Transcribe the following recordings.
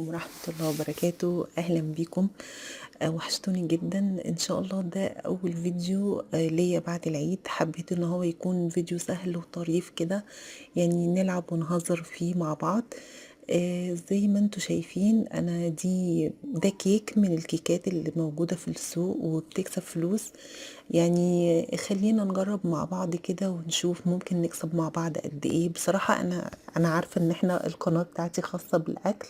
ورحمة الله وبركاته. أهلا بيكم. وحشتوني جدا. إن شاء الله ده أول فيديو ليا بعد العيد. حبيت إن هو يكون فيديو سهل وطريف كده، يعني نلعب ونهزر فيه مع بعض. زي ما انتوا شايفين أنا ده كيك من الكيكات اللي موجودة في السوق وبتكسب فلوس. يعني خلينا نجرب مع بعض كده ونشوف ممكن نكسب مع بعض قد ايه. بصراحة انا عارفة ان احنا القناة بتاعتي خاصة بالاكل،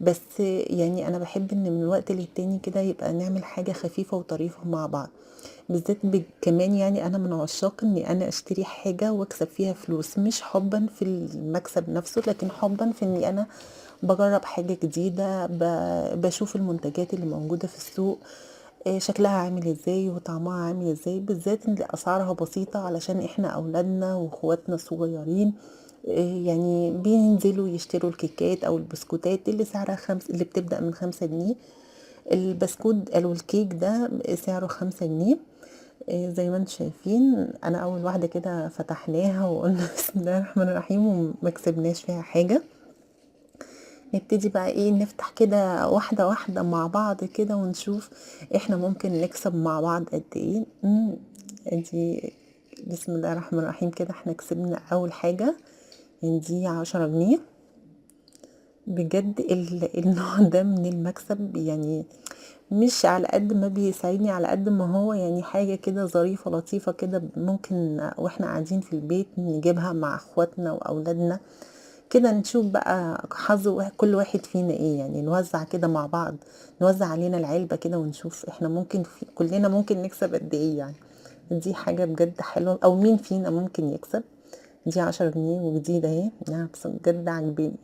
بس يعني انا بحب ان من وقت للتاني كده يبقى نعمل حاجة خفيفة وطريفة مع بعض، بالذات كمان يعني انا من عشاق اني انا اشتري حاجة واكسب فيها فلوس، مش حبا في المكسب نفسه، لكن حبا في اني انا بجرب حاجة جديدة، بشوف المنتجات اللي موجودة في السوق، شكلها عامل ازاي وطعمها عامل ازاي، بالذات ان اسعارها بسيطة علشان احنا اولادنا واخواتنا الصغيرين، يعني بينزلوا يشتروا الكيكات او البسكوتات اللي سعرها 5، اللي بتبدأ من 5 جنيه. البسكوت او الكيك ده سعره 5 جنيه. زي ما انتم شايفين انا اول واحدة كده فتحناها وقلنا بسم الله الرحمن الرحيم وما كسبناش فيها حاجة. نبتدي بقى نفتح كده واحدة واحدة مع بعض كده ونشوف احنا ممكن نكسب مع بعض قد ايه. ادي بسم الله الرحمن الرحيم كده احنا كسبنا اول حاجة، يعني دي 10 جنيه. بجد النوع ده من المكسب يعني مش على قد ما بيسعدني على قد ما هو يعني حاجة كده ظريفة لطيفة كده، ممكن واحنا قاعدين في البيت نجيبها مع اخواتنا واولادنا كده، نشوف بقى حظ كل واحد فينا ايه، يعني نوزع كده مع بعض، نوزع علينا العلبة كده ونشوف احنا ممكن كلنا ممكن نكسب قد ايه. يعني دي حاجة بجد حلوة، او مين فينا ممكن يكسب. دي 10 جنيه وجديدة اهي، بس بجد عجباني.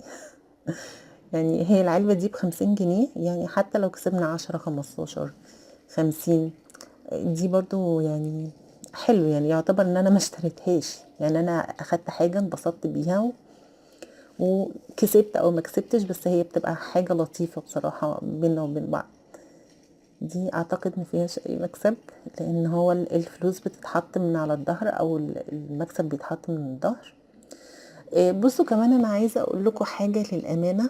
يعني هي العلبة دي ب50 جنيه، يعني حتى لو كسبنا 10 15 50 دي برضو يعني حلو، يعني يعتبر ان انا ما اشتريتهاش، يعني انا اخدت حاجة انبسطت بيها وكسبت او ما كسبتش، بس هي بتبقى حاجة لطيفة بصراحة بينا وبين بعض. دي اعتقد ما فيهاش اي مكسب، لان هو الفلوس بتتحط من على الظهر او المكسب بيتحط من الظهر. بصوا كمان انا عايزة اقول لكم حاجة للأمانة،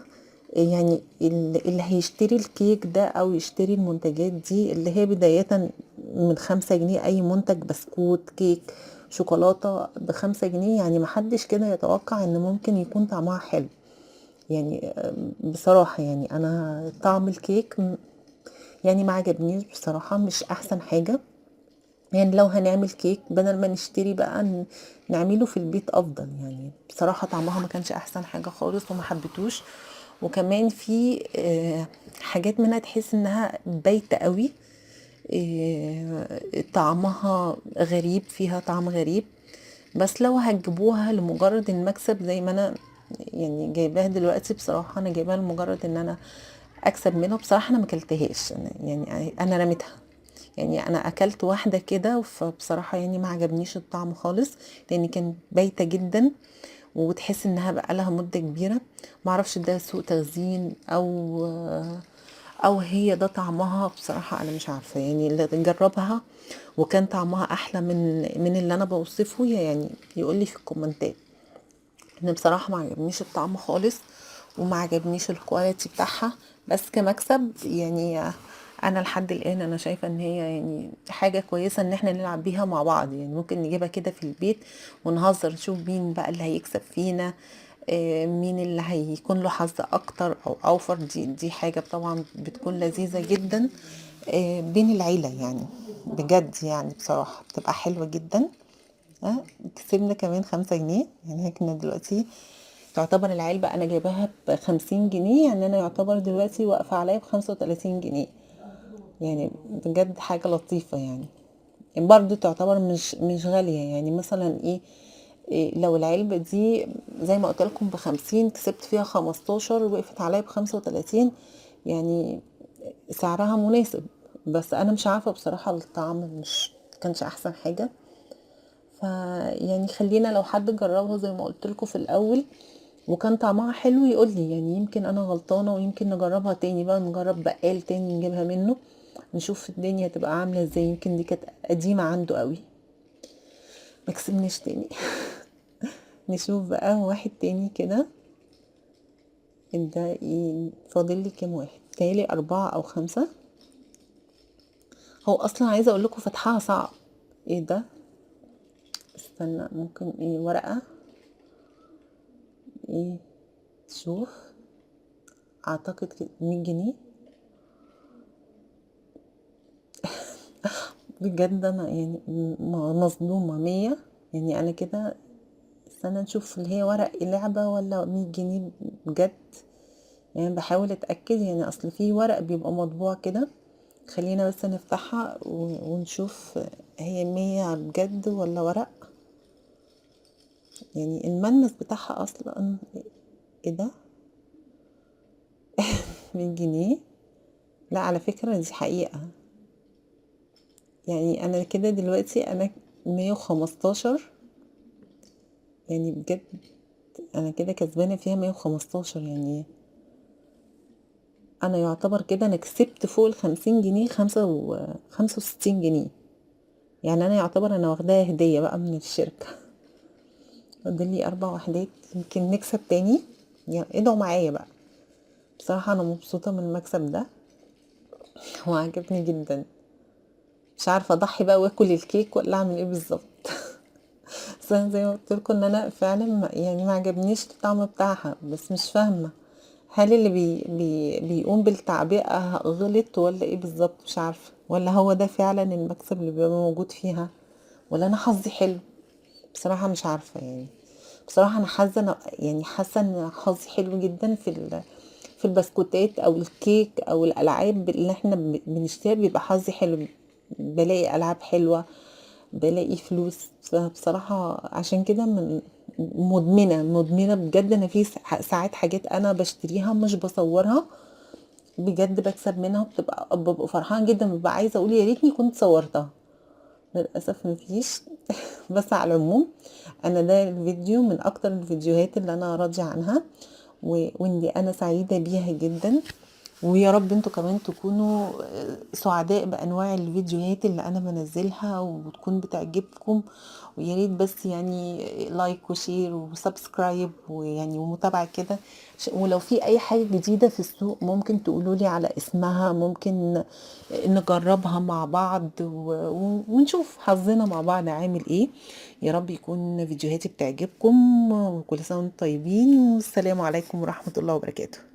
يعني اللي هيشتري الكيك ده او يشتري المنتجات دي اللي هي بداية من 5 جنيه، اي منتج بسكوت كيك شوكولاتة ب5 جنيه، يعني محدش كده يتوقع ان ممكن يكون طعمها حلو. يعني بصراحة يعني انا طعم الكيك يعني ما عجبنيش بصراحة، مش احسن حاجة. يعني لو هنعمل كيك بدل ما نشتري بقى نعمله في البيت افضل. يعني بصراحة طعمها ما كانش احسن حاجة خالص وما حبيتوش. وكمان في حاجات منها تحس انها بايتة قوي، طعمها غريب، فيها طعم غريب. بس لو هتجيبوها لمجرد المكسب زي ما انا يعني جايباها دلوقتي، بصراحة انا جايباها لمجرد ان انا اكسب منها. بصراحة انا ما اكلتهاش، يعني انا رميتها، يعني انا اكلت واحدة كده، فبصراحة يعني ما عجبنيش الطعم خالص، لان كان بايتة جدا وتحس انها بقى لها مدة كبيرة. معرفش ده سوء تخزين او هي ده طعمها، بصراحة انا مش عارفة. يعني اللي جربها وكان طعمها احلى من اللي انا بوصفه يعني يقول لي في الكومنتات، ان بصراحة ما عجبنيش الطعم خالص وما عجبنيش ال quality بتاعها. بس كمكسب يعني انا لحد الان انا شايفة ان هي يعني حاجة كويسة ان احنا نلعب بيها مع بعض. يعني ممكن نجيبها كده في البيت ونهزر، نشوف مين بقى اللي هيكسب فينا، مين اللي هيكون له حظ اكتر او اوفر. دي حاجة طبعا بتكون لذيذة جدا، بين العيلة، يعني بجد يعني بصراحة بتبقى حلوة جدا. كسبنا كمان 5 جنيه، يعني احنا دلوقتي تعتبر العلبة انا جايباها ب50 جنيه، يعني انا يعتبر دلوقتي واقفة عليا ب35 جنيه. يعني بجد حاجة لطيفة، يعني برضو تعتبر مش غالية. يعني مثلا إيه لو العلبة دي زي ما قلت لكم ب50 كسبت فيها 15، وقفت عليا ب35، يعني سعرها مناسب. بس انا مش عارفة بصراحة الطعم مش كانش احسن حاجة. فيعني خلينا لو حد جربها زي ما قلت لكم في الاول وكان طعمها حلو يقول لي، يعني يمكن انا غلطانة ويمكن نجربها تاني بقى، نجرب بقال تاني نجيبها منه نشوف الدنيا تبقى عاملة ازاي. يمكن دي كانت قديمة عنده قوي، ما كسبناش تاني. نشوف بقى واحد تاني كده. ده ايه؟ فاضل لي كام واحد؟ تالي 4 أو 5. هو أصلا عايزة أقول لكم فتحها صعب. ايه ده؟ استنى، ممكن ايه؟ ورقة ايه؟ شوف، اعتقد كده 100 جنيه. بجد انا مظلومة. 100 يعني انا كده. استنى نشوف اللي هي ورق لعبة ولا 100 جنيه بجد. بحاول اتأكد، اصل في ورق بيبقى مطبوع كده. خلينا بس نفتحها ونشوف هي 100 بجد ولا ورق. الملمس بتاعها اصلا ايه ده؟ 100 جنيه. لا على فكرة دي حقيقة. انا كده دلوقتي انا 115، بجد انا كده كسبانة فيها 115. انا يعتبر كده انا كسبت فوق الخمسين جنيه، 65 جنيه. انا يعتبر انا واخداها هدية بقى من الشركة. فاضل لي 4 وحدات، يمكن نكسب تاني. ادعوا معايا بقى. بصراحة انا مبسوطة من المكسب ده، هو عجبني جدا. مش عارفة اضحي بقى واكل الكيك ولا اعمل ايه بالظبط. بس انا زي ما قلت لكم ان انا فعلا ما عجبنيش الطعم بتاعها، بس مش فاهمة هل اللي بيقوم بالتعبئة غلط ولا ايه بالظبط، مش عارفة، ولا هو ده فعلا المكسب اللي بيبقى موجود فيها، ولا انا حظي حلو. بصراحة مش عارفة. بصراحة انا حاسة ان حظي حلو جدا في البسكوتات او الكيك او الالعاب اللي احنا بنشتريها، بيبقى حظي حلو، بلاقي العاب حلوة، بلاقي فلوس. فبصراحة عشان كده مدمنة بجد. انا في ساعات حاجات انا بشتريها مش بصورها بجد، بكسب منها، ببقى فرحانة جدا، ببقى عايزة اقول يا ريتني كنت صورتها. للأسف مفيش. بس على العموم انا ده الفيديو من اكتر الفيديوهات اللي انا راضية عنها واللي انا سعيدة بيها جدا، ويا رب انتوا كمان تكونوا سعداء بانواع الفيديوهات اللي انا بنزلها وتكون بتعجبكم. ويا ريت بس like و share و subscribe ومتابعة كده. ولو في اي حاجة جديدة في السوق ممكن تقولوا لي على اسمها، ممكن نجربها مع بعض ونشوف حظنا مع بعض عامل ايه. يا رب يكون فيديوهاتي بتعجبكم، وكل سنة وانتم طيبين، والسلام عليكم ورحمة الله وبركاته.